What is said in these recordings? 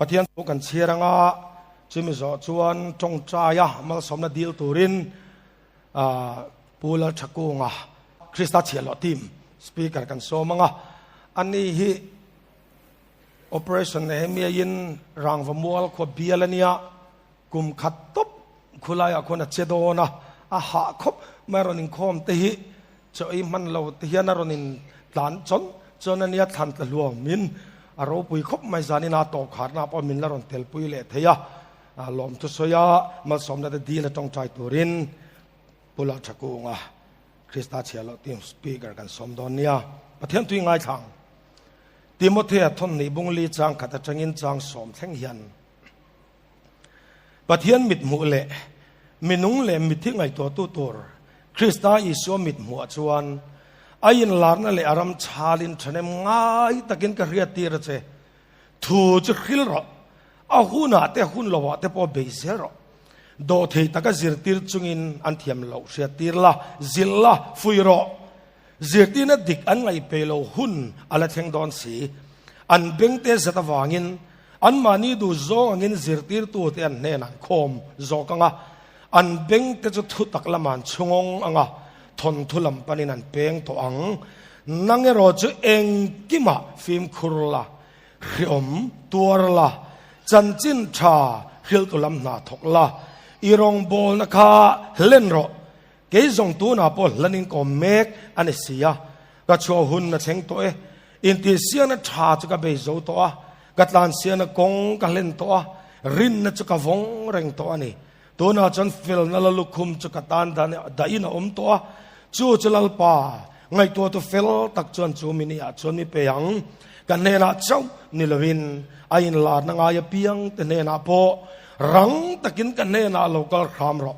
Pathian thu kan chhiar anga chumi zawh chuan tawngtaia malsawmna dil turin Pu Lalthakunga Krista Chhiahhlawh Team Speaker kan sawm anga ani hi Operation Nehemiah-in Rangva mual khua bial ania kum khat tawp khulaiah khuan a che dawn a, a hah khawp mai a rawn inkhawm te hi chaw ei hman lo te hian a rawn in tlan chawn chawn ania thlan tla hluamin a ropui khawp mai zanin a tawp kharna pawh min la rawn telpui leh thei a, lawmthu sawi a malsawmna te dil a tawngtai turin Pu Lalthakunga Krista chhiahloh team speaker kan sawm dawn nia Pathian tui ngaithlang Timothea thawmhnih bungli chang khat atangin chang sawm thleng hian Pathian mithmuh leh minung leh mithi ngaihtuahtu tur Krista Isua mithmuhah chuan a inlarna leh a ram chhalin ṭhahnem ngai takin ka hriattir a che. Thu chu hril rawh, a hunah te hun lovah te pawh bei zel rawh. Dawhthei taka zirtir chungin an thiam loh hriattir la, zilh la, fuih rawh. Zirtirna dik an ngaihpei lo hun a la thleng dawn si. An bengte zet avangin anmahni duh zawng angin zirtirtute an hnenah an khawm zawk ang a, an bengte chu thutak lamah an chhungawng ang a, thawnthu lam panin an peng tawh ang. Nang erawh chu engkimah fimkhur la, hriawm tuar la, chanchin tha hriltu lam hna thawk la, i rawngbawlna kha hlen rawh. Kei zawng tunah pawh hlan in kawm mek a ni si a, ka chhuah hun a thleng tawh e. Intihsiakna tha chu ka bei zo tawh a, ka tlansiakna kawng ka hlen tawh a, rinna chu ka vawng reng tawh a ni. Tunah chuan felna la lukhum chu ka tan dahin a awm tawh a, chu chu Lalpa ngaihtuahtu fel tak chuan chu mi niah chuan mi pe ang. Ka hnenah chauh ni lovin a inlarna ngai apiang te hnenah pawh rang takin ka hnenah lo kal hram rawh.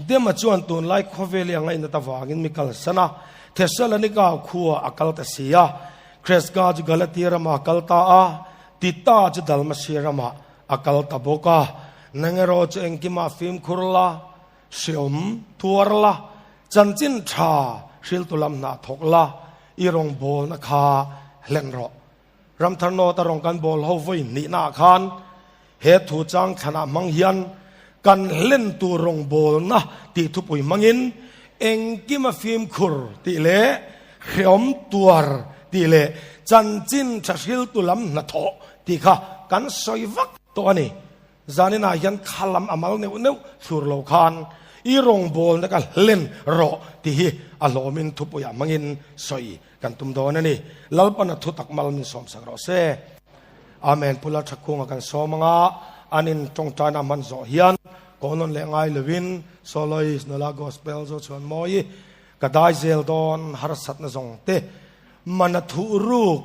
Dema chuan tunlai khawvel hi a ngaihnat avangin mi kalsan a, Thessalonika khua a kal ta si a. Kreska chu Galatia ramah a kal ta a, Tita chu Dalmasia ramah a kal ta bawk a. Nang erawh chu engkimah fimkhur la, hreawm tuar la, chanchin tha hriltu lam hna thawk la, i rawngbawlna kha hlen rawh. Ramthar North a rawn kan bawl ho vawi hnihnaah khan he thu chang thlanah hmang hian kan hlen tur rawngbawlna tih thupui hmangin engkima fimkhur tih leh hreawm tuar tih leh chanchin tha hriltu lam hnathawh tih kha kan sawi vak tawh a ni. Zaninah hian kha lam a mal neuh neuh thlur lo khan i rawngbawlna ka hlen rawh tih hi a hlawmin thupuiah hmangin sawi kan tum dawn a ni. Lalpana thu tak mal min sawmsak rawh se. Amen. Pu Lalthakhunga kan sawm anga an in tawngtaina hman zawh hian kawhnawn leh ngai lovin Soloist Nula Gospel zo chhuan mawi ka dai zel dawn harsatna zawng te mana thuh ruk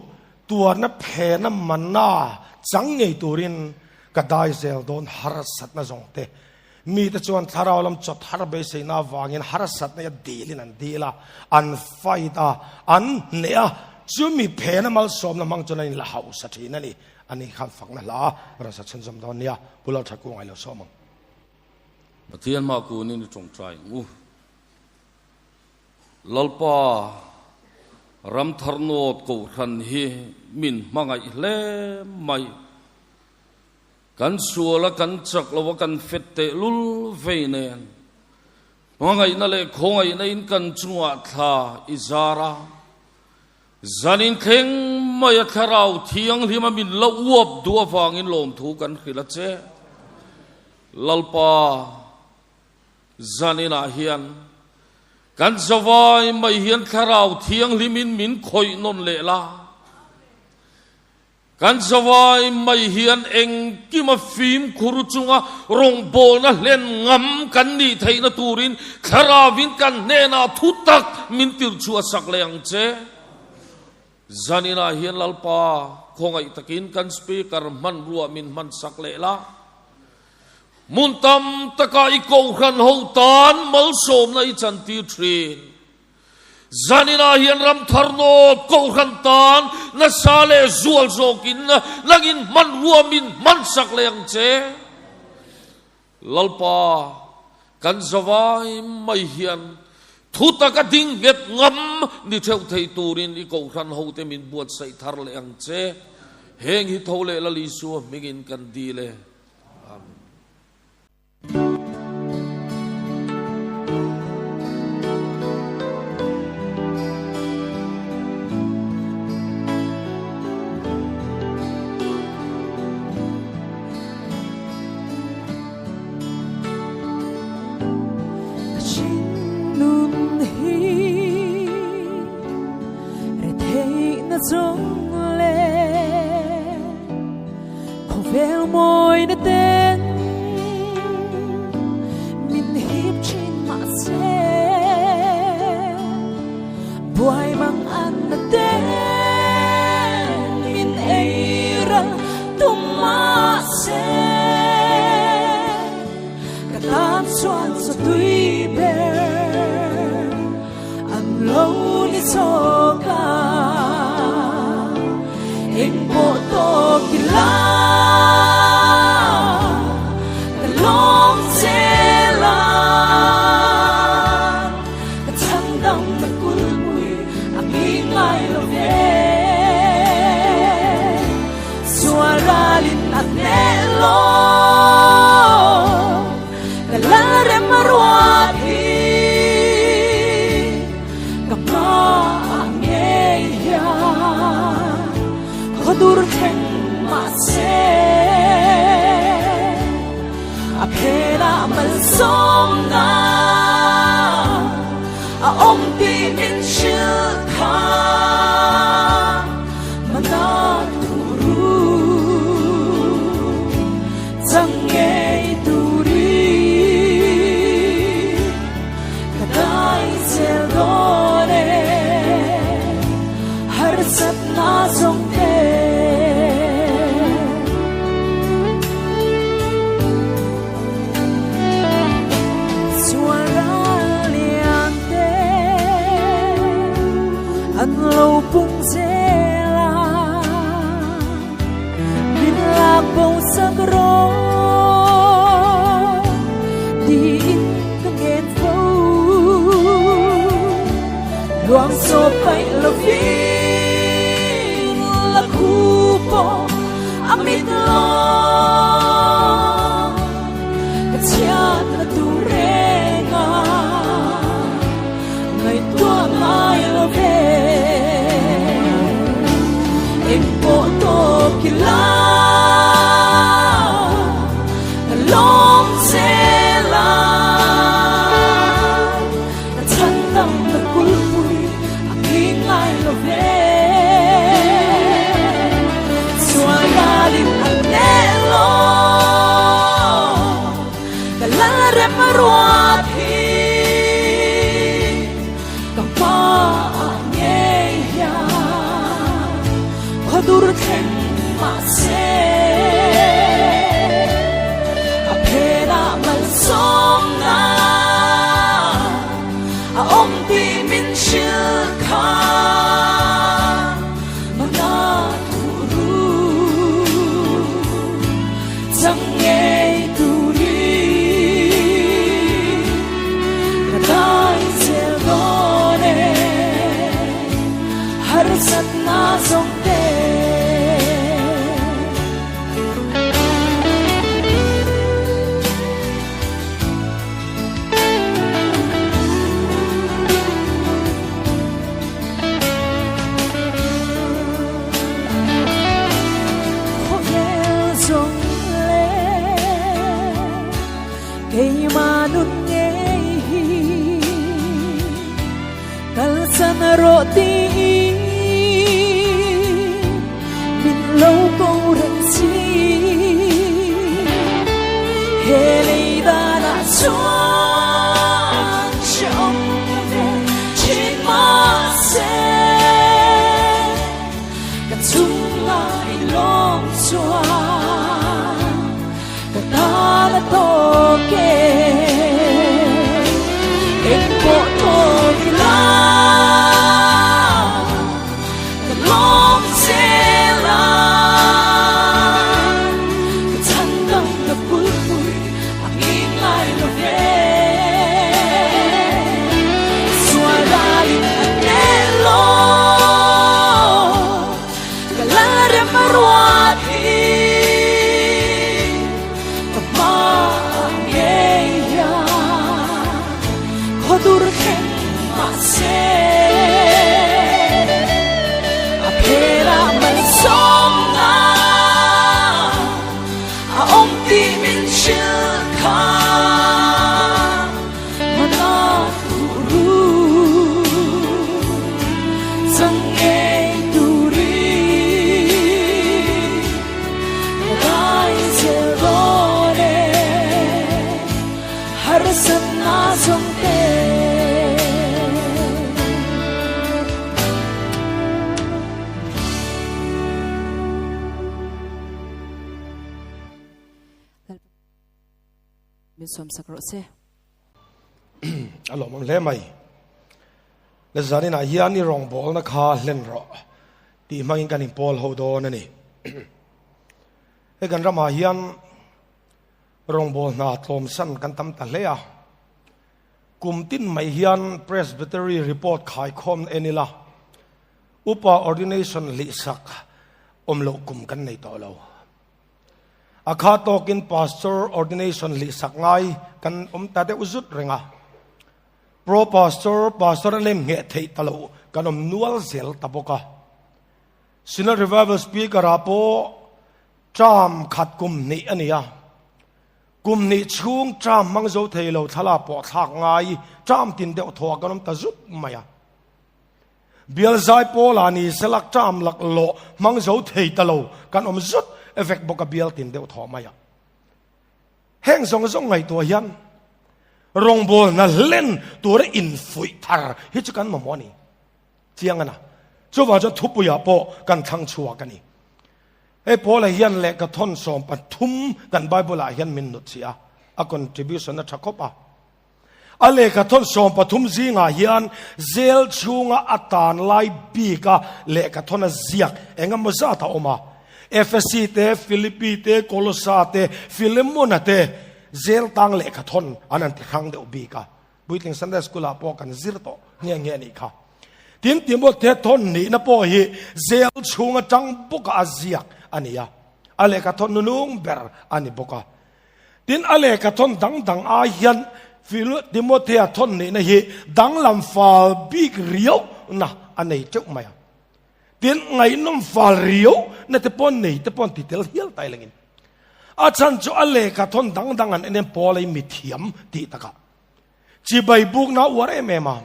tuarna phena manna chang ngei turin ka dai zel dawn harsatna zawng te Mite chuan thlarau lam chawt har beiseina avangin harsatna hi a dilin an dil a, an fight a, an hneh a, chumi phena malsawmna hmang chuan an inla hausa thin a ni. Ani khan fakna hla rawn sa chhunzawm dawn nia, Pu Lalthakunga i lo sawm ang. Pathian hma kunin i tawngtai ang u. Lalpa, Ramtharnawt Kohhran hi min hmangaih hle mai. Kan sual a, kan chak lo a, kan fet tehlul vei nen hmangaihna leh khawngaihna in kan chungah thla i zar a. Zanin thleng mai a thlarau thianghlim a min la uap duh avangin lawmthu kan hrilh a che. Lalpa, zaninah hian kan zavai mai hian thlarau thianghlim in min khawih nawn leh la. Kan zawai mai hian engkima fimkhur chunga rawngbawlna hlen ngam kan nih theihna turin Thlaravin kan hnenah thu tak min tirchhuah sak leh ang che. Zaninah hian Lalpa khawngaih takin kan Speaker hmanrua min hman sak leh la. Hmun tam takah i kohhran ho tan malsawmna i chantir thin. Zaninah hian ramthar nawt kohhran tan nasa leh zual zawkin nangin hmanrua min hmansak leh ang che. Lalpa, kan zavai mai hian thutak a ding nghet ngam ni theuh thei turin i kohhran hote min buatsaih thar leh ang che. Heng hi tho leh Lal Isua hmingin kan dil e. Amen. Harsatna zawng te. Min sawmsak rawh se. A lawmawm hle mai. Le zaninah hian i rawngbawlna kha hlen rawh tih hmangin kan inpawl ho dawn a ni. Hei kan ramah hian rawngbâwl hna tlawmsan kan tam ta hle a. Kum tin mai hian Presbytery report khaikhawmna en ila, upa ordination hlihsak awm loh kum kan nei tawh lo. A kha tawkin pastor ordination hlihsak ngai kan awm ta deuh zut reng a. Pro pastor, pastor a nem ngheh theih ta loh kan awm nual zel ta bawk a. Synod Revival Speaker ah pawh term khat kum hnih a ni a. Kum hnih chhung term hmang zo thei lo thlalak pawh thlak ngai term tin deuh thaw ah kan awm ta zut mai a. Bial zai pawlah ni selak term lak lawh hmang zo thei ta lo kan awm zut vek bawk a bial tin deuh thaw mai a. Heng zawng zawng ngaihtuah hian rawngbawlna hlen tura infuih thar hi chu kan mamawh a ni. Chiang a na. Chuvang chuan thupuiah pawh kan thlang chhuak a ni. Hei Paula hian lehkha thawn 13 kan Bible-ah hian min nut chih a, a contribution a tha khawp a. A lehkha thawn 13 zingah hian zel chhunga a tan lai bika lehkha thawn a ziak eng emaw zat a awm a. Efesi te, Philippi te, Kolosa te, Philemona te zel tang lehkha thawn an han ti hrang deuh bik a. Puitling Sunday School ah pawh kan zir tawh nghe nghe a nih kha. Tin, Timothea thawn nihna pawh hi zel chhung atang bawkah a ziak a ni a, a lehkha thawn nunung ber a ni bawk a. Tin, a lehkha thawn dang dang ai hian Timothea thawn nihna hi danglam fal bik riau na a nei teuh mai a. Tin, ngaihnawm fal riau na te pawh nei te pawh an ti tel hial ta ilangin. A chhan chu a lehkha thawn dang dang an en hian Paul a mithiam tih takah chibai bukna a uar em em a.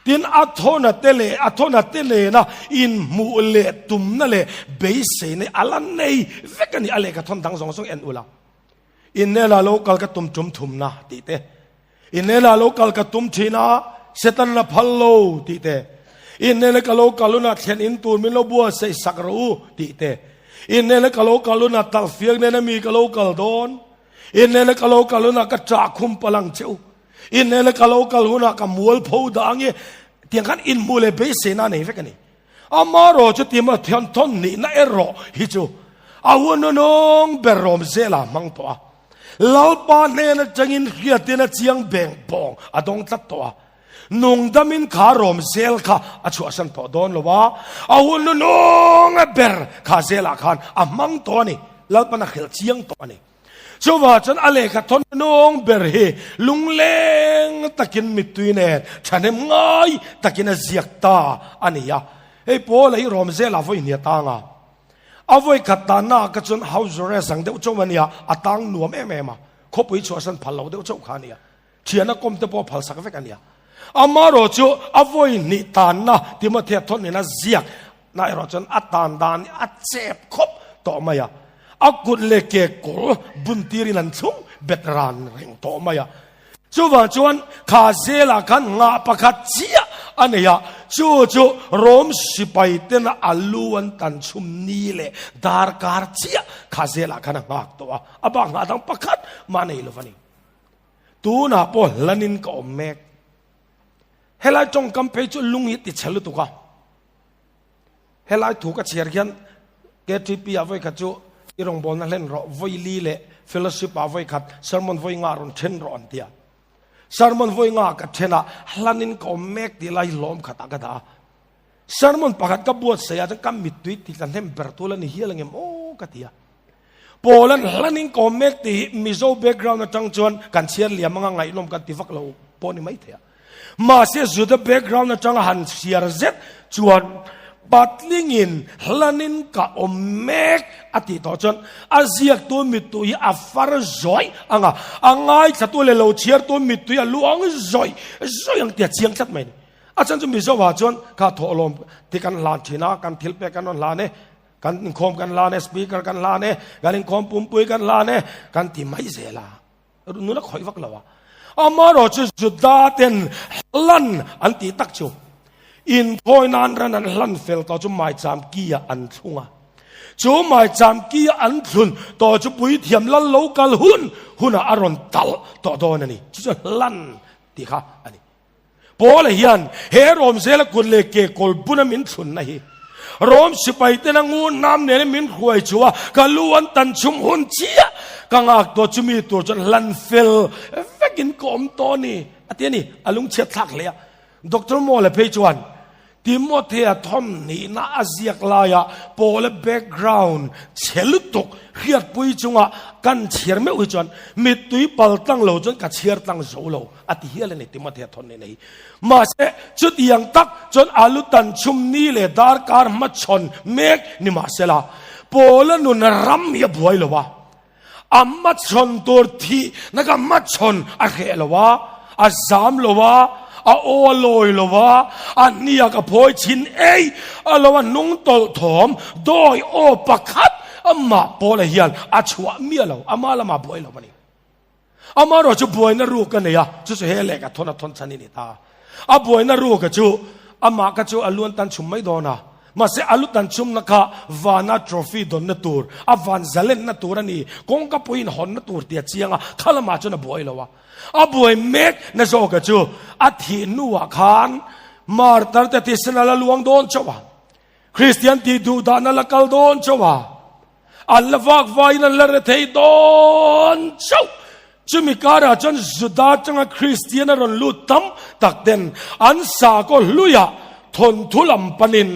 Tin, a thawna te leh a thawna te nena inhmuh leh tumna leh beiseina a la nei vek a ni. A lehkha thawn dang zawng zawng en ula, Inela lo kal ka tum tum thumna tih te, Inela lo kal ka tum thin a, Satan a phal lo tih te, Inela ka lo kal hunah thlen in tur min lo buatsaih sak rawh u tih te, Inela ka lo kal hunah talhfiak nena mi ka lo kal dawn, Inela ka lo kal hunah ka ṭah khum palh ang che u, Inela ka lo kal hunah ka mual pho dah ang e, tiang khan inhmuh leh beiseina a nei vek a ni. Amarawh chu tima thian thawn nihna erawh hi chu a hun nunung ber rawm zela hmang tawh a. Lalpa hnen atangin hriatin a chiang beng bawng a dawng tlat tawh a. Nungdamin kha rawm zel kha a chhuahsan tawh dawn lo a, a hun nunung ber kha zelah khan a hmang tawh a ni. Lalpan a hrilh chiang tawh a ni. Chuvah chuan a lehkha thawn nung ber hi lungleng takin mittui nen thahnem ngai takin a ziak ta a ni a. Hei Paula hi Rom zela vawi hnih a tang a. A vawi khat tanna ah kha chuan house arrest ang deuh chauh a nia, a tang nuam em em a, khawpui chhuahsan phal lo deuh chauh kha a nia. Thiana kawm te pawh phal sak vek a nia. Amarawh chu a vawi hnih tanna Timothea thawn in a ziak na erawh chuan a tan dan hi a chep khawp tawh mai a. A kut leh ke kawr bun tirin an chhung bet ran reng tawh mai a. Chuvang chuan kha zelah khan ngah pakhat chiah a nei a, chu chu Rom sipai tena a lu an tan chhum ni leh darkar chiah kha zelah khan a nghak tawh a, a bak nghah dang pakhat mah nei lo va ni. Tunah pawh hlanin ka awm mek. Helai tawngkam phei chu lung hi ti chhe lutuk a. Helai thu ka chhiar hian KTP ah vawi khat chu i rawngbawlna hlen rawh, vawi li leh fellowship ah vawi khat sermon vawi nga rawn then rawh an ti a. Sermon vawi nga ka then a, hlanin ka awm mek tih lai hlawm khatah ka dah a. Sermon pakhat ka buatsaih ah chuan ka mittui ti tla hnem ber tu la ni hial ang em aw ka ti a. Paul-a'n hlanin ka awm mek tih hi Mizo background atang chuan kan chhiar liam anga ngaihnawm kan ti vak lo pawh ni maithei a. Mahse Juda background atanga han chhiar zet chuan patlingin hlanin ka awm mek a tih tawh chuan a ziaktu mittui hi a far zawih anga a ngaithlatu leh lo chhiartu mittui a luang zawih zawih ang tih a chiang tlat mai a ni. A chhan chu Mizo ah chuan kha thawhlawm ti kan hlan thin a, kan thil pek kan rawn hlan e, kan inkhawm kan hlan e, speaker kan hlan e, kan inkhawm pumpui kan hlan e, kan ti mai zel a. Nuna khawih vak lo a. Amaherawhchu Juda ten hlan an tih tak chu Inthawi nan ran an hlan fel tawh chu maicham ki ah an thlung a. Chu maicham ki ah an thlun tawh chu puithiam lal lo kal hun hunah a rawn talh tawh dawn a ni. Chu chu hlan tih kha a ni. Paula hian he Rawmzela kut leh ke kawl buna min thlunna hi Rom sipai tena ngun nam nena min hruai chu a ka lu an tan chhum hun chiah ka ngak tawh chumi tur chuan hlan fel vekin ka awm tawh a ni a ti a ni. A lungchhiat thlak hle a. Doctor Mawla phei chuan Timothea thawmhnihna a ziak laia Paula background chhe lutuk hriatpui chunga kan chhiar meuh hi chuan mittui pal tlang lo chuan ka chhiar tlang zo lo a ti hial a ni Timothea thawmhnihna hi. Mahse, chutiang tak chuan a lu tan chhum ni leh darkar hmachhawn mek ni mahsela Paula nun ram hi a buai lo a. A hmachhawn tur thih na ka hmachhawn a hreh lo a, a zam lo a, a aw a lawi lo a, a hniak a phawi chhin ei a lo a hnung tawlh thawm dawi aw pakhat amah Paula hian a chhuah miah lo, ama lamah buai lo a ni. Amaherawh chu buaina ruk a nei a, chu chu he lehkha thawn a thawn chhan i ni ta. A buaina ruka chu amah kha chu a luan tan chhum mai dawn a, mahse a lu tan chhumna kha vana trophy dawnna tur, a van zalenna tur a ni, kawngka puiin hawnna tur tih a chiang a, kha lamah chuan a buai lo a. A buai mek na zawka chu a thih hnuah khan martar te thisen a la luang dawn chauh a, Kristian tih duh dan a la kal dawn chauh a, an la vak vaiin an la re thei dawn chauh. Chumi karah chuan Juda atanga Kristian a rawn lut tam tak ten an sakhaw hluiah thawnthu lam panin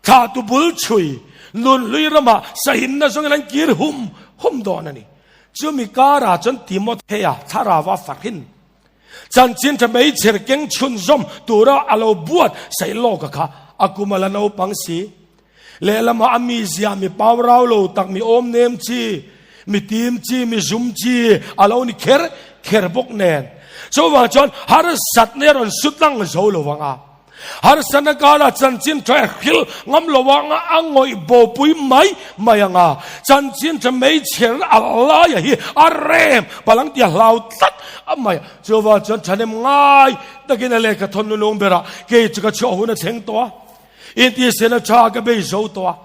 thlahtu bul chhui nun hlui ramah sahinna zawngin an kir hum hum dawn a ni. Chumi karah chuan Timothea thlarau a farhin Chanchin tha hmeichher keng chhunzawm tura a lo buat saih lawk a kha a kum a la naupang si. Lehlamah a mizia mi pau rau lo tak mi awm nem chi, mi tim chi, mi zum chi a lo ni kher kher bawk nen. Chuvang chuan harsatna a rawn su tlang zo lo vang a. Harsatna kara chanchin tha hril ngam lo anga a ngawih bopui mai mai anga chanchin tha meichher a laia hi a rem palang tia hlau tlat a mai a. Chuvang chuan thahnem ngai takin a lehkha thawn nunung berah kei chu ka chhuah hun a thleng tawh a, intisena tha ka bei zo tawh a.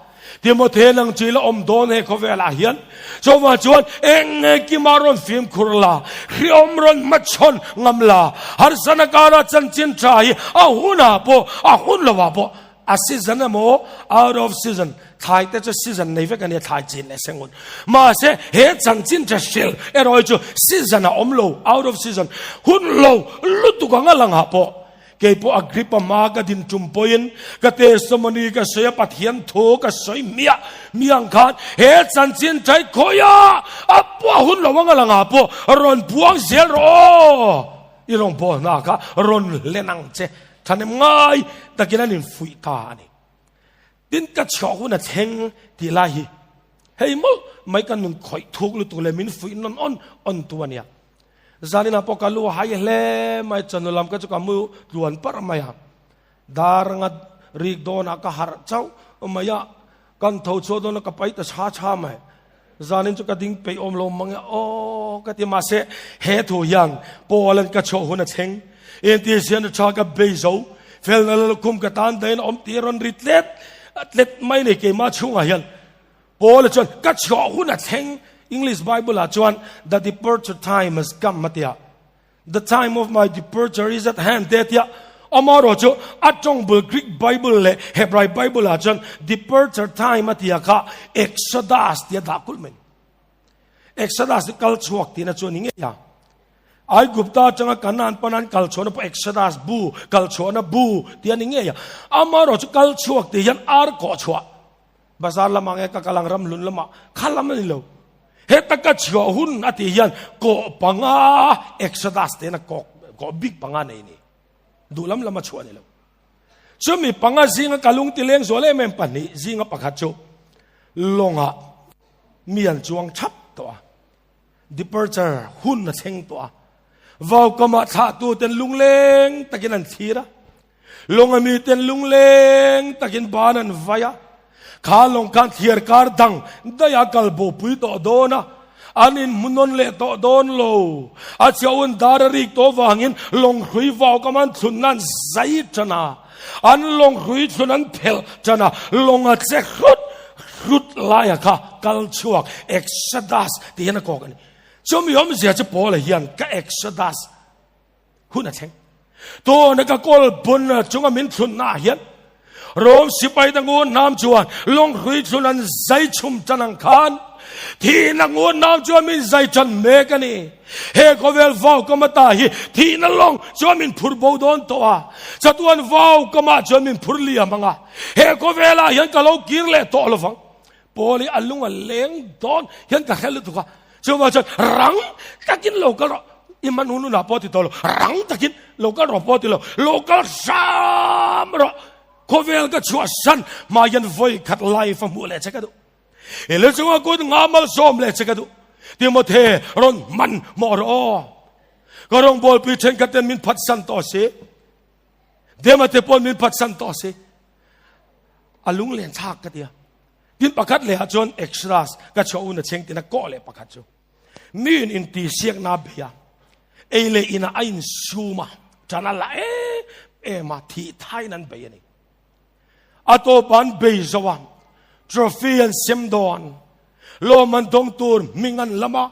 Timothea nang chu i la awm dawn he khawvelah hian. Chuvang chuan eng nge kima rawn fimkhur la, hriawm rawn hmachhawn ngam la, harsana kara chanchin tha hi a hunah pawh a hun lovah pawh a season emaw out of season thlai te chu season nei vek a nia thlai chin leh sengun. Mahse he chanchin tha hril erawh hi chu season a awm lo out of season hun lo lutuk anga langah pawh Kei pawh Agrippa hma ka din tum pawhin ka testimony ka sawi a, Pathian thu ka sawi miah miah ang khan he chanchin ṭai khawiah a puah hun lo anga langah pawh rawn puang zel rawh aw, i rawn bawl hna kha rawn hlen ang che thahnem ngai takin an infuih ta a ni. Tin ka chhuah hun a thleng tih lai hi hei mawlh mai ka nun khawih thuk lutuk leh min fuih nawn awn awn tu a nia. Zaninah pawh ka lu a hai hle mai, chawhnu lam ka chu ka mu tluan parh mai a, dar nga rik dawnah ka harh chauh mai a, kan tho chhuah dawn a ka pai ta chha chha mai. Zanin chu ka ding peih awm lo mang e aw ka ti mahse he thu hian Paul-a'n ka chhuah hun a thleng. Inti sian a tha ka bei zo, felna lalkhum ka tan dahin a awm tih a rawn ri tlet tlet mai nei keimah chhungah hian. Paul-a chuan, Ka chhuah hun a thleng. English Bible-ah chuan, The departure time has come a ti a. The time of my departure is at hand te a ti a. Amaherawh chu a tawng bul Greek Bible leh Hebrai Bible-ah chuan departure time a ti a kha Exodus tia dah kulh mai. Exodus hi kal chhuak tihna chu a ni ngei a. Aigupta atanga Kanaan panan kal chhuahna pawh Exodus bu, kal chhuahna bu tia ni ngei a. Amaherawh chu kal chhuak tih hian ar kawh chhuah. Bazar lamah nge ka kal ang ramhlun lamah kha lam a ni lo. Heta ka chhuah hun a tih hian kawh panga Exodus te na kawk kawh bik panga nei ni. Duh lam lam a chhuah ni lo. Chumi panga zinga ka lung ti leng zual em em pahnih zinga pakhat chu lawngah mi an chuang thap tawh a. Departure hun a thleng tawh a. Vaukamah thlahtu ten lungleng takin an thlir a. Lawng ami ten lungleng takin ban an vai a. Kha lawng khan thliar kar dang daih a kal bo pui tawh dawn a. An inhmu nawn leh tawh dawn lo. A chiahun dar a rik tawh vangin lawnghrui vau kam an thlun nan zai tan a. An lawnghrui thlun an phelh tan a, lawng a che hrut hrut laia kha kal chhuak Exodus tih hian a kawk a ni. Chumi awmzia chu Paula hian ka Exodus hun a thleng. Tuna ka kawl bun chunga min thlunna ah hian Rom sipai te ngun hnam chuan lunghrui thlun an zai chhum tan ang khan thihna ngun hnam chuan min zai tan mek a ni. He khawvel vau kama ta hi thihna lawng chuan min phur bo dawn tawh a, chatuan vau kamah chuan min phur liam ang a, he khawvelah hian ka lo kir leh tawh lovang. Paul hi a lung a leng dawn hian ka hre lutuk a, chuvang chuan rang takin lo kal rawh, i hman hun hunah pawh ti tawh lo, rang takin lo kal rawh pawh ti lo, lo kal hram rawh, khawvel ka chhuahsan hma hian vawi khat life a hmuh leh che ka duh, i lu chunga kut nga malsawm leh che ka duh, Timothy rawn hman hmawh rawh aw, ka rawngbawlpui thenkhat ten min phatsan tawh si, Dema te pawn min phatsan tawh si. A lunglen thlak ka tia. Tin pakhat leh ah chuan extras ka chhuah un a cheng tina kawh leh pakhat chu. Mi in in ti siak na bei a. Ei leh in ah a in sum a. Tan a la em em a thih thai in an bei a ni. A tawp ah an bei zo a. Trophy an sem dawn. Lawm an dawng tur hming an lam a.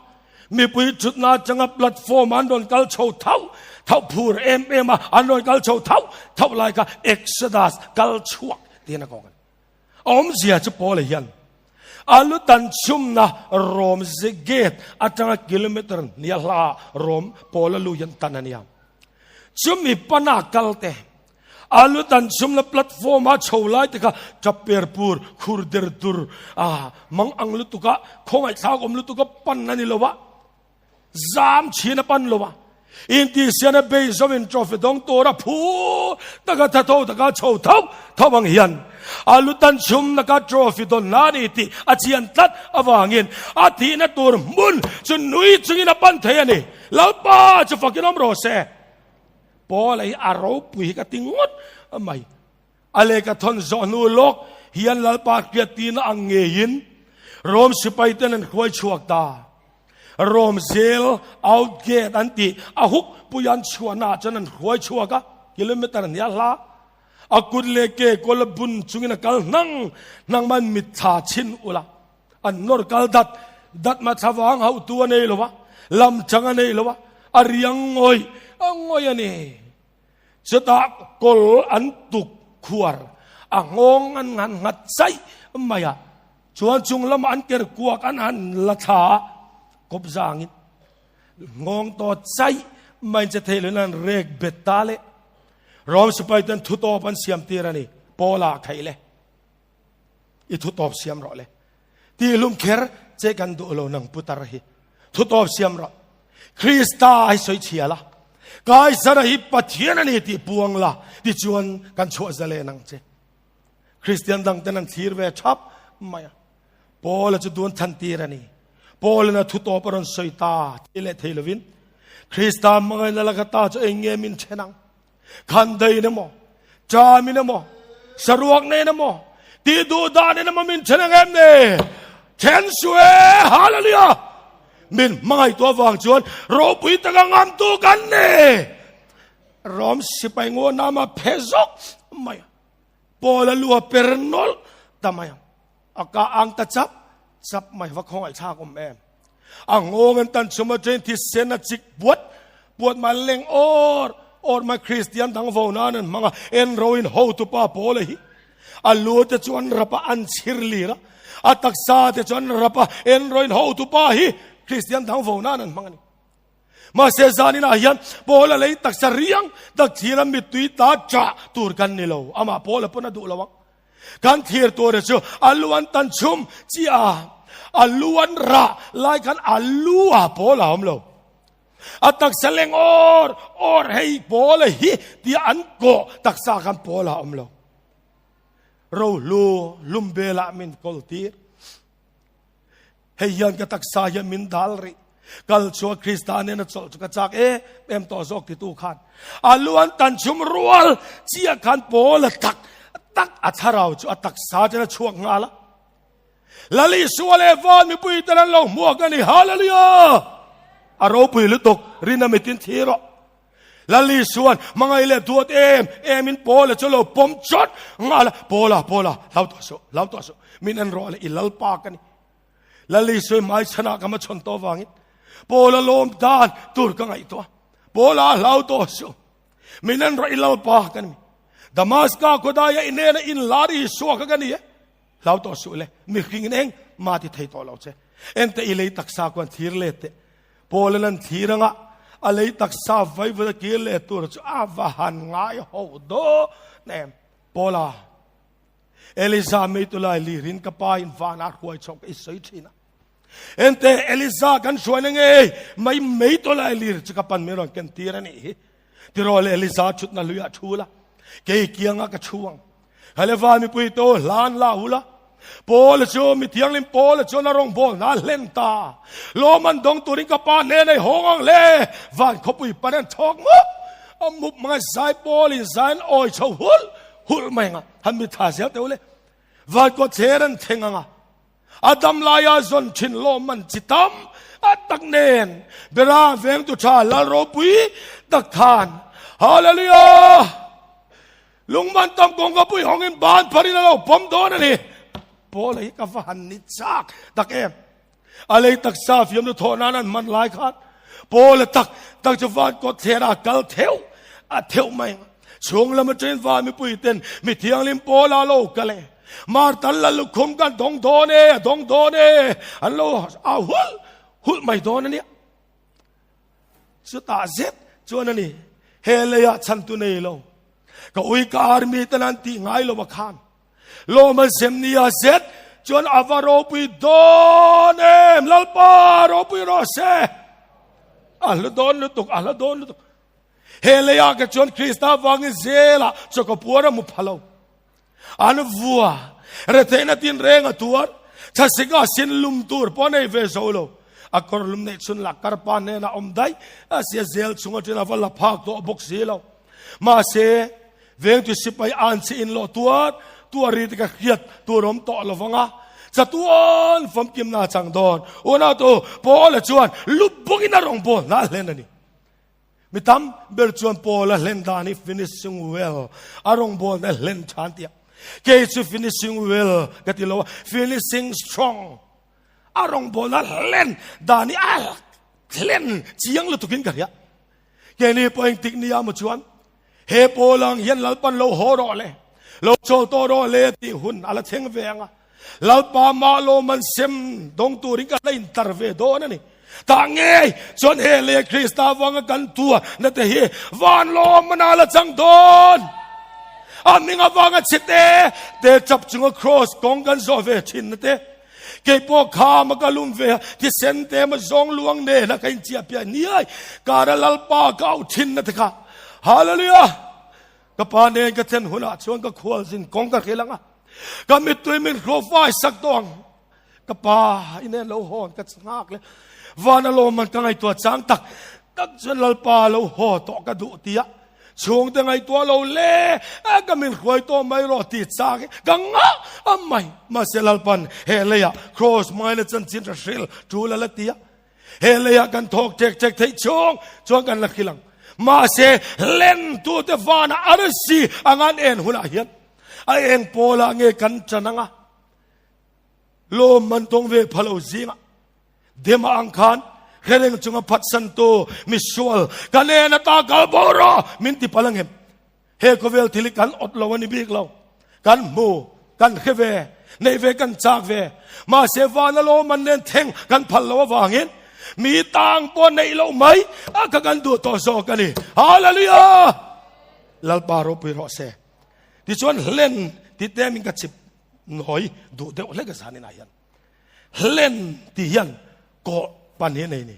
Mipui thutna atanga platform an rawn kal chho thauh thauh phur em em a, an rawn kal chho thauh thauh lai kha Exodus kal chhuak tiin a kawng a ni. A awmzia chu Paula hian a lu tan chhumna Rom gate atanga kilometer hnia hla Rom Paula lu hian tan a nia. Chumi pana kal te A lu tan chhumna platform a chho lai te kha tap per pur khur der dur a mang ang lutuk a khawngaih thlak awm lutuk a pan a ni lo a zam chhin a pan lo a intihsian a bei zawin trophy dawng tur a phu taka tha tho taka chho tho tho ang hian a lu tan chhumna kha trophy dawn na ni tih a chian tlat avangin a thihna tur hmun chu nui chungin a pan thei a ni Lalpa chu fakin awm rawh se. Paul hi a ropui hi ka ti ngawt mai. A lehkha thawn zawh hnu lawk hian Lalpa hriattirna ang ngeiin Rom sipai ten an hruai chhuak ta. Rom zel out gate an tih a huk pui an chhuahna ah chuan an hruai chhuak a, kilometer hnia hla. A kut leh ke kawl a bun chungin a kal hnang hnang man mitthla chhin ula. An nawr kal dat dat ma thlavang hauhtu a nei lo va, lam chang a nei lo va, a riang ngawih ngawih a ni. Chutah kawl an tuk khuar, a nghawng an han nghat chaih mai a, chuan chung lamah an ker kuak an han la thla a, kawp zangin nghawng tawt chaih mai che thei loin an rek bet ta le. Rom sipai ten thutawp an siam tir a ni, Paula khaih le. I thu tawp siam rawh le. Ti lum kher che kan duh lo nang putar hi. Thu tawp siam rawh. Krista hi sawi chhia la. Kaisara hi Pathian a ni tih puang la. Tichuan kan chhuah zale nang che. Kristian dang ten an thlir ve thap mai a. Paula chu dun than tir a ni. Paul-in a thu tawp a rawn sawi ta ti leh thei lovin Krista hmangaihna laka ta chu eng nge min then ang? Khandain emaw, chamin emaw, saruak nen emaw, tih duh dan in emaw min then ang em ni? Then suh e! Hallelujah! Min hmangaihtu avang chuan ropui taka ngamtu kan ni! Rom sipai ngaw nama phe zawk mai a. Paul a lu a per nawlh ta mai a. A ka ang ta chap chap mai va khawngaih thlak awm em. A ngawng an tan chhum atangin thisen a chik puat puat mai leng awr awr mai Kristian dang vo nan an hmang a, en roin hotupa Paula hi a lu te chu an rap a, an chhir lir a, a taksa te chu an rap a, en roin hotupa hi Kristian dang vo nan an hmang a ni. Mahse zaninah hian Paula lei taksa riang tak thir a mittui ta chah tur kan ni lo. Amah Paula pawn a duh lo ang. Kan thir tur chu a lu an tan chhum chi a, a lu an rah lai khan a lu ah Paula a awm lo. A taksa leng awr awr hei Paula hi tia an kawh taksa khan Paula a awm lo. Rohlu hlum belah min kawl tir. Hei hian ka taksa hian min dal rih. Kal chua Krista nen a chawlh chu ka chak em em tawh zawk titu khan a lu an tan chhum rual chiah khan Paul a tak tak a thlarau chu a taksa ten a chhuak nghal a. Lal Isua leh van mipui ten an lo hmuak a ni. Hallelujah! A ropui lutuk, rin a mitin thi rawh. Lal Isua'n hmangaih leh duat em em in Paula chu lo pawm chawt nghal a, Paula, Paula, hlau tawh suh, hlau tawh suh, min en rawh le, i Lalpa ka ni. Lal Isua i hmaichhanah ka hmachhawn tawh avangin Paula lawm dan tur ka ngaihtuah. Paula, hlau tawh suh, min en rawh, i Lalpa ka ni. Damaska khawdaia i hnena inlar Isua kha ka ni e. Hlau tawh suh le, mihring in eng mah ti thei tawh lo che. Ente i lei taksa khuan thir let teh. Paul an an thlir anga a lei taksa vaivut a kir leh tur chu a va han ngai ho dawn em. Paula, Eliza meitu lai lirin ka pa in vanah hruai chhoh ka i sawi thin a. Ente Eliza kan hruaina ngei mai meitu lai lir chu ka pan min rawn ken tir a nih hi. Tiraw le Eliza thutna luiah thu la, kei kianga ka thu ang. Haleva mipui to hlan la ula. Paul chu mi thianghlim Paul chuan a rawngbâwl hna hlen ta. Lawm an dawng turin ka pa hnena i hawng ang le. Van khawpui pan an chhawk mup a mup hmanga zai Paul in zai an awi chho hulh hulh mai anga han mi tha zel teuh le. Van kawtchher an thleng anga a dam laia zawn thin lawm an chi tam a tak nen bera vengtu tha lal ropui tak khan Hallelujah! Lungman tam kawngka pui hawngin ban pharin a lo pawm dawn a ni. Paula hi ka va han ni chak tak em. A lei taksa fiamnu thawh nan an hman lai khan Paula tak tak chu van kawt thler a kal theuh a theuh mai. Chhung lam atangin van mipui ten mi thianghlim Paula lo kal e. Martal la lukhum kan dawng dawn e, a dawng dawn e. An lo au hulh hulh mai dawn a nia. Chutah zet chuan a ni, he leiah chhantu nei lo, ka ui ka army ten an tih ngai lo a khan. Lawm an sem nia zet chuan a va ropui dawn em, Lalpa ropui rawh se. A hla dawn lutuk, a hla dawn lutuk. He leiah ka chuan Krista vangin zelah chaw puar a mu pha lo. An vua, retheihna tinreng a tuar, thlasika sin lum tur pawh a nei ve zo lo. A kawr lum neih chhun lah karpa hnenah awm daih a sia zel chung aṭin a va la phak tawh bawk si lo. Mahse, vengtu sipai an che in lawh tuar tuar ri te ka hriat tur awm tawh lo vang a, chatuan famkimna a chang dawn. Unautu Paula chuan lu bawkin a rawngbâwl hna hlen a ni. Mi tam ber chuan Paul a hlen dan hi finishing well, a rawngbawlna hlen tha an ti a. Kei chu finishing well ka ti lo a, finishing strong. A rawngbawlna hlen dan hi a hlen chiang lutukin ka hria. Keini pawh engtik nia maw chuan he Paul ang hian Lalpan lo haw rawh le, lo chawl tawh rawh le tih hun a la thleng ve ang a. Lalpa mah lawm an sem dawng turin ka la intar ve dawn a ni. Tah ngei chuan he leh Krista vanga kan tua na te hi van lawm mana la chang dawn. A hming avanga chhe te te chap chunga cross kawng kan zawh ve thin na te. Kei pawh kha ma ka lum ve a, thisen te ma zawng luang nena ka inchiah piah niai kara Lalpa ka auh thin na te kha. Hallelujah! Ka pa nen ka thlen hunah chuan ka khualzin kawng ka hril ang a, ka mittui min hruafai sak tawh ang. Ka pa i nen lo hawn ka nghak le. Van a lawmman ka ngaihtuah chang tak tak chuan Lalpa lo haw tawh ka duh tia chhungte ngaihtuah lo le ka min hruai tawh mai rawh ti chak hi ka ngah a mai. Mahse Lalpan he leiah cross hmangaihna chanchin hre hril tul a la ti a. He leiah kan thawk ṭek ṭek theih chhung chuan kan la hril ang. Mahse lentute vanah arsi anga an en hunah hian a eng pawlah nge kan ṭan anga lawm man tawng ve pha lo zingah Dema ang khan hrereng chunga phatsantu misual kan en ata kal bo rawh min ti palh angem? He khawvel thil hi kan awt lo a ni bik lo. Kan hmu, kan hre ve, neih ve kan chak ve. Mahse vana lawm an nen thleng kan phal lo avangin mi tang pawh neih loh mai a kha kan duh tawh zawk a ni. Hallelujah! Lalpa ropui rawh se. Tichuan hlen ti te min ka chip nawi duh deuh hlek a zanin ah hian. Hlen ti hian kawh pan hi a nei ni.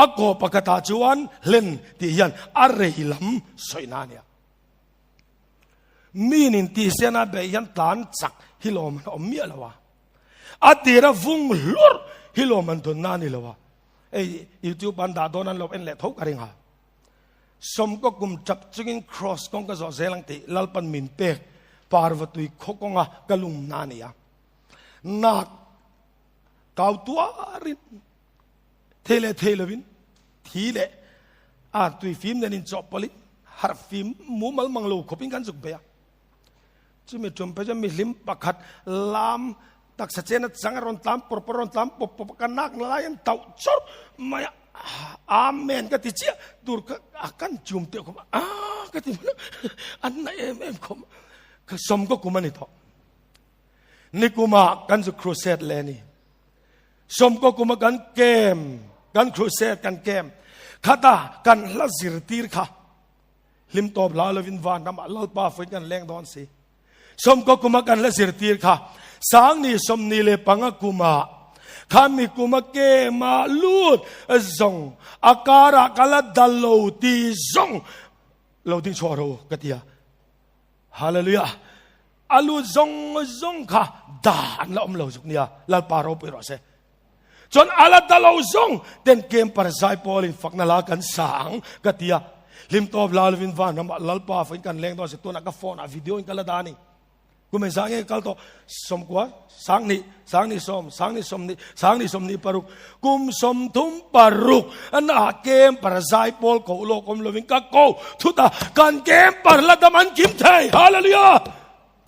A kaw pakhatah chuan hlen tih hian a rei lam sawina a nia. Min intihsiana beih hian tlan chak hi lawm an awm miah lo a. A tira vung hlur hi lawm an dawnna a ni lo a. Ei, YouTube an dah dawn an lo en leh tho ka ring a. Sawmkaw kum tap chungin cross kawng ka zawh zel ang tih Lalpan min pek parvatui khaw kawnga ka lumna a ni a. Nak kau tuarin thei leh thei lovin thi leh a tui fim nen in chawhpawlhin harh fim mumal mang lo khawpin kan zuk bei a. Chumi tum phei chuan mihlim pakhat lam taksa chen a chang a rawn tlan pawr pawr a rawn tlan pawp pawp a, ka nak na lai an tauh chawrh mai a, Amen ka ti chiah tur kha a kan chum teh khawp a, ka ti hman a, an na em em khawp a, ka sawm ka kum a ni tawh. Nikuma kan zu crusade le ni. Sawm ka kuma kan kem, kan crusade kan kem. Khata kan hla zirtir kha. Hlim tawp hla lovin van ramah Lalpa fuin kan leng dawn si. Sawmkaw kuma kan la zirtir kha sangni 25 kuma khami kuma ke ma lut zong akara kala dalo ti zong lo ding chhuah ro ka tia. Hallelujah. Alu zong zong kha da an la om lo zuk nia Lalpa ropui rawh se. Chuan ala dalo zong ten kem par zai pawl in fakna la kan sa ang ka tia. Hlim tawp la lovin van ramah Lalpa fain kan leng dawn se tunah ka phone ah video in ka la da ni. Kum eng sang nge kal tawh 90 20 20 sawm 20 20 20 26 kum 36 ana kem par zai pawl ko lawk awm lovin ka ko thut a kan kem par la dam an kim thei. Hallelujah!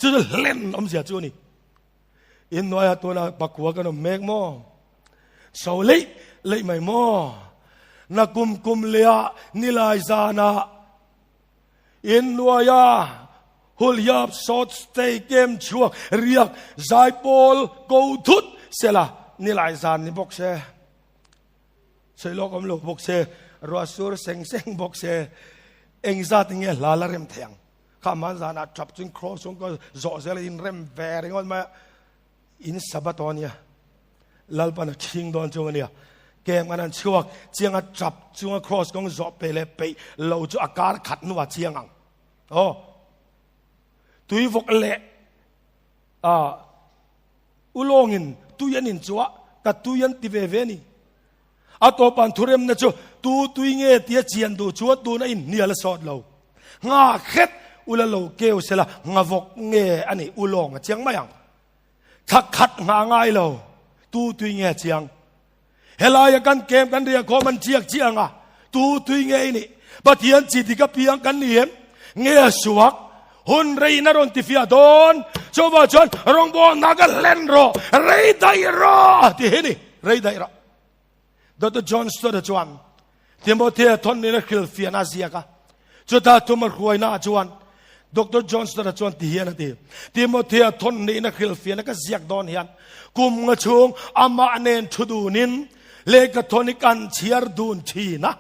Chu chu hlen awmzia chu a ni. In hnuaiah tunah pakua kan awm mek maw? So leih leih mai maw? Na kum kum lehah nilai zanah in hnuaia hulhiap short stay kem chhuak riak zaipawl ko thut sela nilai zan ni bawk se. Sawi lawk awm lo bawk se, ruah sur seng seng bawk se, engzat nge hla la rem thei ang? Kha man zanah tap chuan cross chuan ka zawh zel a in rem ve ringawt mai a, in Sabbath aw ania, Lalpan a thing dawn chung ania, kem an an chhuak chiang a tap chunga cross kawng zawh pe leh peih lo chu a kar khat hnuah chiang ang. Aw, tui vawk leh a ulawngin tui an in chu a, ka tui an ti ve ve a ni. A tawpan thuremna chu tu tui nge tia chian duh chuan tuna in hnial a sawt lo. Nga khet ula lo keu sela nga vawk nge a nih ulawng a chiang mai ang. Thla khat nga ngai lo tu tui nge chiang. Helaia kan kem kan riah khawm an chiak chiang a tu tui nge i nih. Pathian chi dik a piang kan ni em? Nge a suak? Hun rei na rawn tifiah dawn. Chuvah chuan rawngbawlna ka hlen rawh, rei daih rawh ti hi ni, rei daih rawh. Doctor John Stott chuan Timothea thawn nen a hrilhfiahna a ziak a. Chuta thum a hruaina ah chuan Doctor John Stott chuan ti hian a ti, Timothea thawn nen a hrilhfiahna ka ziak dawn hian kum nga chhung amah nen thu dunin lehkha thawn hi kan chhiar dun thin a.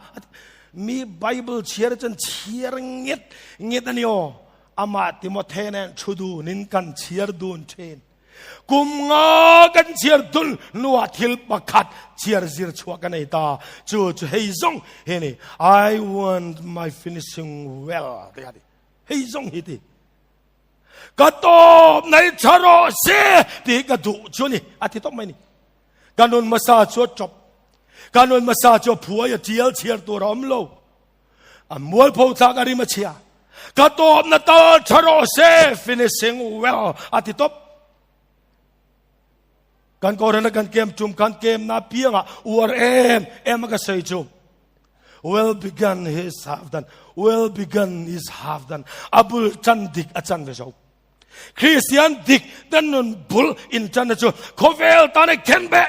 Mi Bible chhiar chuan chhiar nget nget a ni aw. Amah Timothea nen thu dunin kan chhiar dun thin. Kum nga kan chhiar dul hnuah thil pakhat chhiar zir chhuah ka nei ta. Chu chu hei zawng hi ni, I want my finishing well ti kha ti. Hei zawng hi ti. Ka tawp nei tha rawh se ti hi ka duh chu ni. A ti tawp mai ni. Ka nun hmasa chu a tawp. Ka nun hmasa chu a phuai a tial chhiar tur a awm lo. A mualpho thlak a rim a chhia. Ka tawpna tal tha rawh se, finishing well a ti tawp. Kan Kohhran kan kem tum kan kem na pianga uar em em a ka sawi chu. Well begun is half done. Well begun is half done. A bul chan dik a chan ve zo. Christian dik ten nun bul in chan na chu khawvel tan a khen be.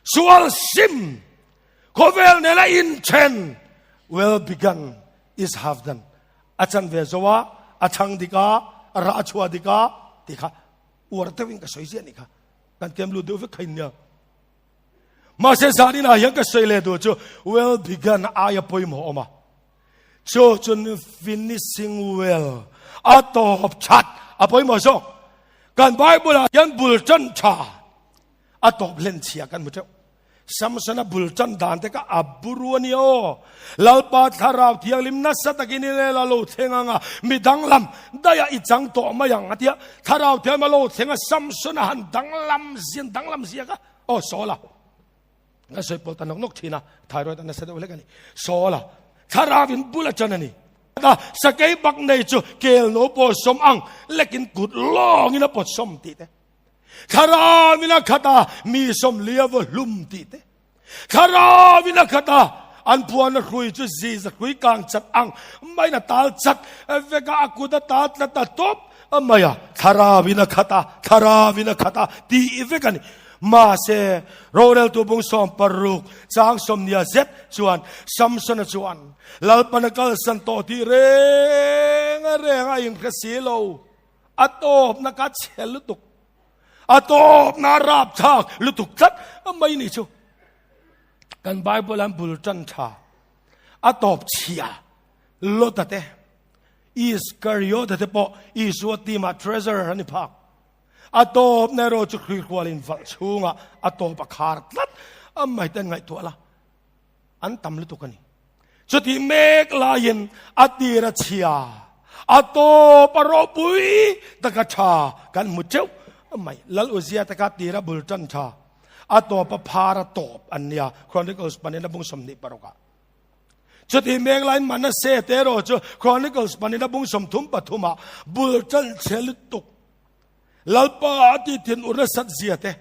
Sual sim khawvel nena in then. Well begun is half done. A chan ve zo a, a chang dik a, a ra chua dik a, ti kha uar deuhin ka sawi ziah ni kha. Kan kem lut deuh vek kha in nia. Mahse zanin ah hian ka sawi leh duh chu well begun aia pawimawh awm a. Chu chun finishing well a tawp that a pawimawh zawk. Kan Bible ah hian bul tan tha a tawp hlen chhia kan hmu theuh. Samsona bul tan dan te kha a buru a ni aw. Lalpa thlarau thianghlim nasa takin i lel a lo thleng ang a, mi danglam daih ah i chang tawh mai ang a ti a. Thlarau thianghlim a lo thleng a, Samsona han danglam zian danglam zia kha aw Saula. Ka sawi pawl ta nawk nawk thin a, thyroid a nasa deuh hlek a ni. Saula thlarau in bul a tan a ni. Ta sakei bak nei chu kel no pawh sawm ang lekin kut lawngin a pawt sawm tih te. Thlarauin a khat a, mi sawmlia vaw hlum tih te. Thlarauin a khat a, an phuana hrui chu ziza hrui kang chat ang maiin a tal chat vek a, a kut a tal tlat a tawp mai a. Thlarauin a khat a, Thlarauin a khat a tih vek a ni. Mahse, roreltu bung 16 chang sawmnia zet chuan Samsona chuan Lalpan a kalsan tawh tih reng reng a inhre si lo. A tawpna ka chhe lutuk. A tawpna rapthlak lutuk tlat mai ni chu. Kan Bible an bul tan tha. A tawp chhia Lota te Iskariota te pawh Isua team ah treasurer an ni phak. A tawpna erawh chu Hrihrualin valh chhungah a tawp a khar tlat mai te an ngaihtuah la. An tam lutuk a ni. Chutih mek laiin a tir a chhia, a tawp a ropui taka tha kan hmu teuh mai. Lal Uzia te kha tira bul tan tha, a tawp a phar a tawp an nia, Chronicles panin a bung 26 ah. Chutih mek laiin Manasseh te erawh chu Chronicles panin a bung 33 ah bul tan chhe lutuk. Lalpa a ti thin ur nasat zia te,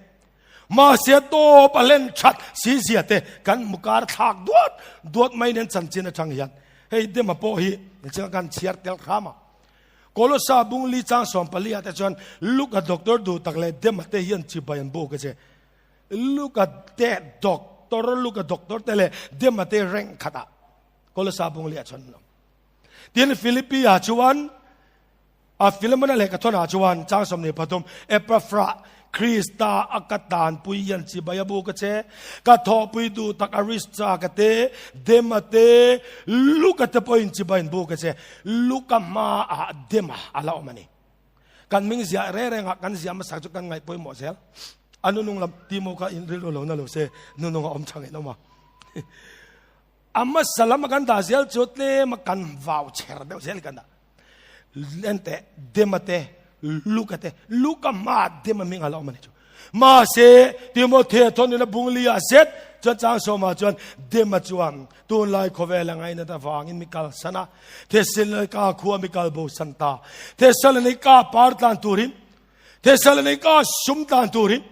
mahse tawp a hlen that si zia te kan hmu kar thlak duat duat mai nen chanchin atang hian hei Dema pawh hi chiang kan chhiar tel hram a. Kolosa bung li chang 14 ah te chuan Luka doctor duh tak leh Dema te hian chibai an buk a che. Luka te doctor Luka doctor te leh Dema te rank khatah Kolosa bung li ah chuan an awm. Tin Philippi ah chuan A Filemona lehkha thawnah chuan chang 23, Epafra, Krista a ka tanpui hian chibai a buk a che. Ka thawhpui duh tak Aristarka te, Dema te, Luka te pawhin chibai an buk a che. Luka hmaah Dema a la awm a ni. Kan hming ziah reng rengah kan ziah hmasa chu kan ngaih pawimawh zel. A nunung lam Timo kha in rilru lo na lo se, nunung a awm tha ngei lo ma. A hmasa lam a kan dah zel chu tlem a kan vau chher deuh zel kan dah. Lente, Dema te, Luka te, Luka hma Dema hming a la awm a ni chu. Mahse, Timothea thawnin a bung li ah zet chuan chang sawmah chuan Dema chuan tunlai khawvel a ngainat avangin mi kalsan a, Thessalonika khua mi kal bosan ta. Thessalonika par tlan turin, Thessalonika sum tlan turin,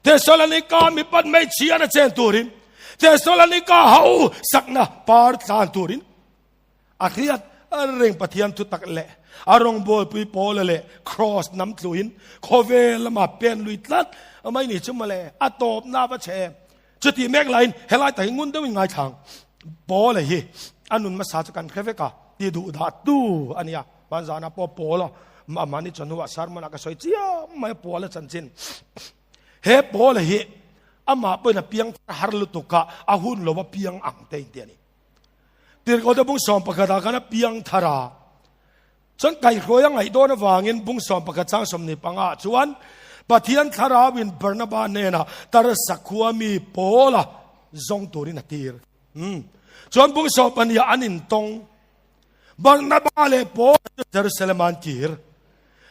Thessalonika mi pat hmeichhia na chen turin, Thessalonika ho sakna par tlan turin, A hriat reng Pathian thu tak leh a rawngbawlpui Paula leh Kraws nam tluin khawvel lama pen lui tlat mai ni chu mawle, a tawpna va chhe em. Chutih mek laiin helai tak hi ngun deuhin ngaithlang Paula hi a nun hmasa chu kan hre vek a, ti duh dah tu a nia. Hmanzana pawh Paula mahni chawhnuah sermon ah ka sawi chiam mai a Paula chanchin. He Paula hi amah pawhin a piang har lutuk a, a hun lo a piang ang te in ti a ni. Tirhkohte bung 11 ah khan a piang thar a, chuan kaihhruai a ngaih dawn avangin bung 11 chang 25 ah chuan Pathian thlarauin Barnaba hnenah Tarsa khua mi Paula zawng turin a tir. Hmm. Chuan bung 12 ah an intawng. Barnaba leh Paula chu Jerusalem ah an kir.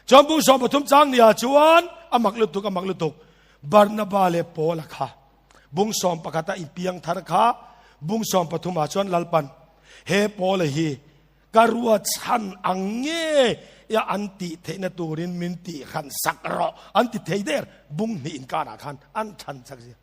Chuan bung 13 chang ni ah chuan a mak lutuk a mak lutuk Barnaba leh Paula kha Bung 11 a i piang thar kha bung 13 ah chuan Lalpan he Paula hi ka ruat chhan ang nge ya an tih theihna turin min tih hran sak rawh an ti thei der bung hnih inkarah khan an than chak zia.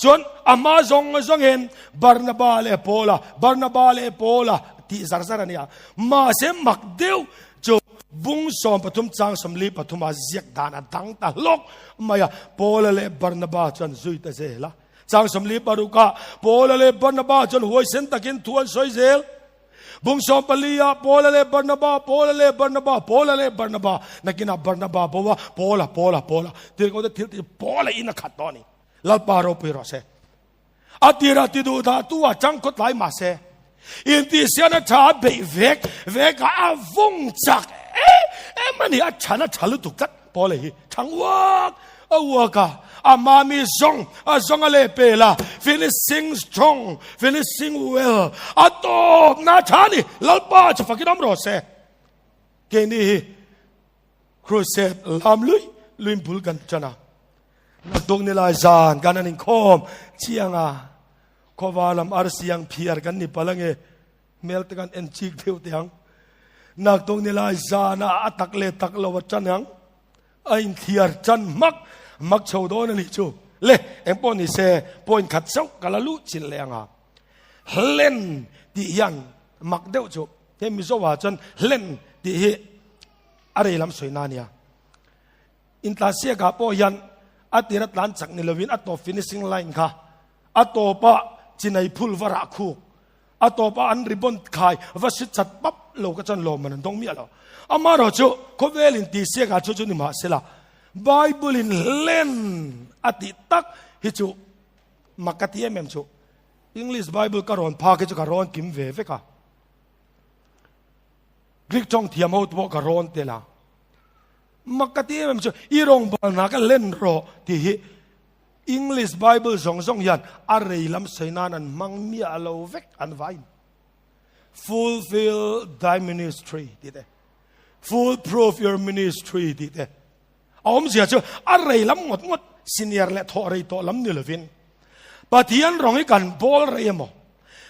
Chuan a hma zawng zawngin Barnaba leh Paula, Barnaba leh Paula tih zar zar a nia. Mahse mak deuh chu Bung 13 chang 43 ah ziak dan a dang ta hlawk mai a, Paula leh Barnaba chuan zui ta zel a. Chang 46 ah Paula leh Barnaba chuan huaisen takin thu an sawi zel. Bung 14 ah Paula leh Barnaba, Paula leh Barnaba, Paula leh Barnaba, nakinah Barnaba bo a, Paula, Paula, Paula, tirhkoh te thil tih Paula in a khat tawh a ni. Lalpa ropui rawh se. A tira ti duh dah tu a chang khawt lai mah se, intihsian a tha a beih vek vek a, a vung chak em em a ni. A than a tha lutuk tlat Paula hi thang uak a uak a, a mami zawng a zawng a leh pel a, finishing strong, finishing well, a tawp na tha a ni. Lalpa chu fakin awm rawh se. Keini hi crusade lam lui luin bul kan tan a. Naktuk ni lai zan kan an inkhawm chiang a, khawva lam arsi ang phiar kan ni palh ange, hmel te kan en chik deuh teh ang. Naktuk ni lai zan ah a tak leh tak lo a tan ang, a inthiar tan hmak. Mak chho dawn a nih chu. Le, engpawh ni se, point khat chauh ka la luh chilh leh ang a. Hlen tih hian mak deuh chu, he Mizo ah chuan hlen tih hi a rei lam sawi na a nia. Intlansiak ah pawh hian a tir a tlan chak ni lovin a tawp finishing line kha a tawpa chinai phul va rah khuk, a tawpa an ribbon khai va si chat pap lo ka chuan lawm man an dawng miah lo. Amaherawh chu khawvel in tihsiak ah chu chu ni mahsela Bible in hlen a tih tak hi chu mak ka ti em em chu. English Bible ka rawn phak hi chu ka rawn kim ve vek a. Greek tawng thiam ho te pawh ka rawn tel a. Mak ka ti em em chu i rawngbawlna ka hlen rawh tih hi English Bible zawng zawng hian a rei lam sawi nan an hmang miah lo vek an vain. Fulfill thy ministry tih te, full proof your ministry tih te. A awmzia chu a rei lam ngawt ngawt senior leh thawh rei tawh lam ni lovin Pathian rawng hi kan bawl rei emaw,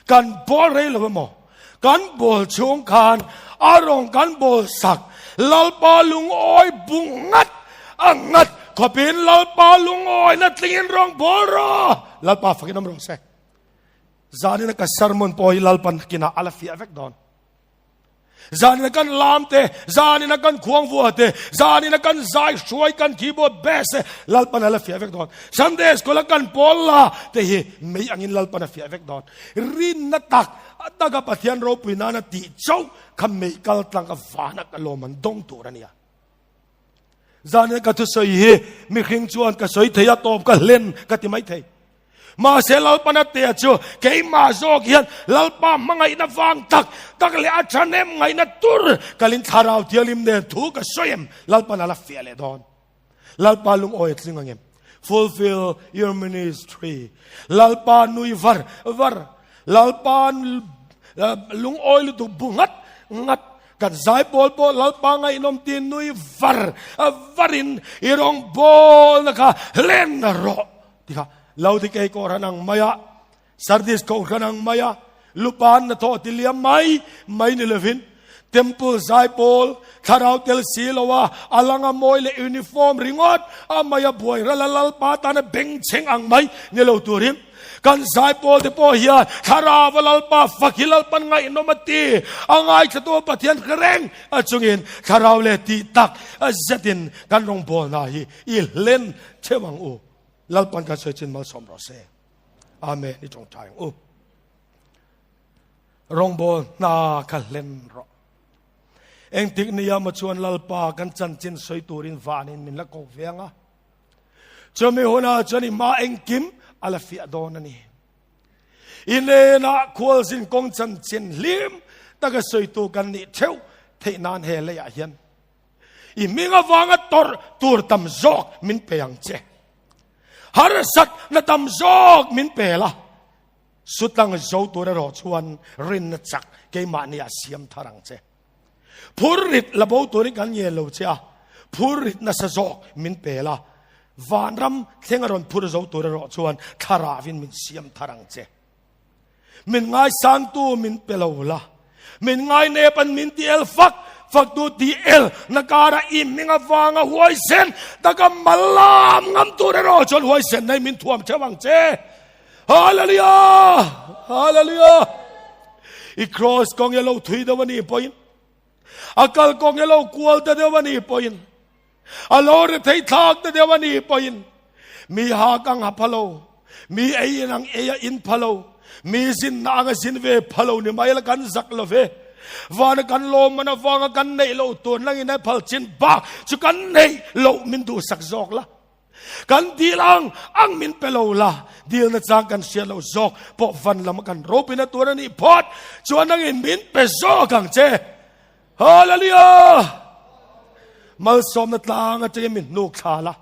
kan bawl rei lo emaw, kan bawl chhung khan a rawng kan bawl sak Lalpa lungawi bu ngat a ngat khawpin Lalpa lungawi na tlingin rawng bawl rawh. Lalpa fakin awm rawh se. Zanina ka sermon pawh hi Lalpan kinah a la fiah vek dawn. Zanina kan lam te, zanina kan khuang vua te, zanina kan zai hruai kan keyboard bass te, Lalpan a la fiah vek dawn. Sunday school a kan pawl la te hi mei angin Lalpan a fiah vek dawn. Rinna tak a taka Pathian ropui nana tih chauh kha mei kal tlang a vana ka lawm an dawng tur a nia. Zanina ka thusawi hi mihring chuan ka sawi thei a tawp ka hlen ka ti mai thei. Mahse Lalpana tea chu keimah zawk hian Lalpa hmangaihna vang tak tak leh a thahnem ngaihna tur kalin thlarau thianghlim nen thu ka sawi em? Lalpana la fiah leh dawn. Lalpa lungawi a tling ang em? Fulfill your ministry. Lalpa nui var var. Lalpa lungawi lutuk bu ngat ngat. Kan zai pawl pawh Lalpa ngaihnawm ti nui var varin i rawngbawlna kha hlen rawh. Tikha Laodikei kohhran ang maia, Sardis kohhran ang maia, lupan na thawh ti liam mai mai ni lovin, Temple zai pawl, thlarau tel si loa, a langa mawi leh uniform ringawt a maia buai ral a Lalpa tana bengchheng ang mai ni lo turin, kan zai pawl te pawh hian thlarau a Lalpa fak hi Lalpan ngaihnawm a ti, a ngaithlatu Pathian hre reng a chungin thlarau leh tih tak zetin kan rawngbawlna hi i hlen theuh ang u. Lalpan kan sawi chin malsawm rawh se. Amen. I tawngtai ang u. Rawngbawl hna kha hlen rawh. Engtik nia maw chuan Lalpa kan chanchin sawi turin vanin min la ko ve ang a. Chumi hunah chuan i hma engkim a la fiah dawn a ni. I hnenah khualzin kawng chanchin hlim taka sawitu kan nih theuh theih nan he leiah hian I hming avanga tawrh tur tam zawk min pe ang che. Harsat na tam zawk min pe la. Sutlang zo tur erawh chuan rinna chak keimahni ah siam thar ang che. Phurrit la bo turin kan ngen lo che a, phurrit nasa zawk min pe la. Vanram thleng a rawn phur zo tur erawh chuan thlarauin min siam thar ang che. Min ngaisangtu min pe lo la, min ngainep an min ti el fak faktu ti el na kara i hming avanga huaisen taka malam ngam tur erawh chuan huaisen nei min thuam theuh ang che. Hallelujah! Hallelujah! I cross kawng e lo thui deuh a nih pawhin, a kal kawng e lo kual ta deuh a nih pawhin, a lo ri thei thlak ta deuh a nih pawhin mi hak ang ha phalo, mi ei in ang ei a in phalo, mi zin na ang a zin ve phalo ni mai la kan zak lo ve. Vana kan lawm man avanga kan neih loh tur nangin ai phal chin bak chu kan neih loh min duhsak zawk la. Kan dil ang ang min pe lo la, dilna chang kan hriat loh zawk pawh van lama kan ropina tur a nih phawt chuan nangin min pe zawk ang che. Hallelujah! Malsawmna tlang atangin min hnuk thla la,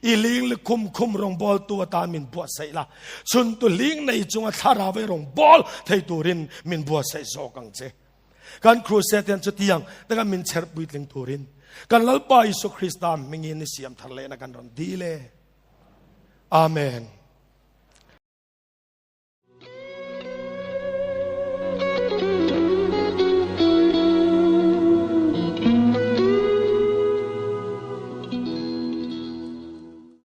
i ling li khum khum rawngbawltu atan min buatsaih la, chhuntu hling nei chunga thlarau ei rawngbawl thei turin min buatsaih zawk ang che. Kan crusade hian chutiang taka min chher puitling turin kan Lalpa Isua Krista hmingin i siam thar lehna kan rawn dil e. Amen.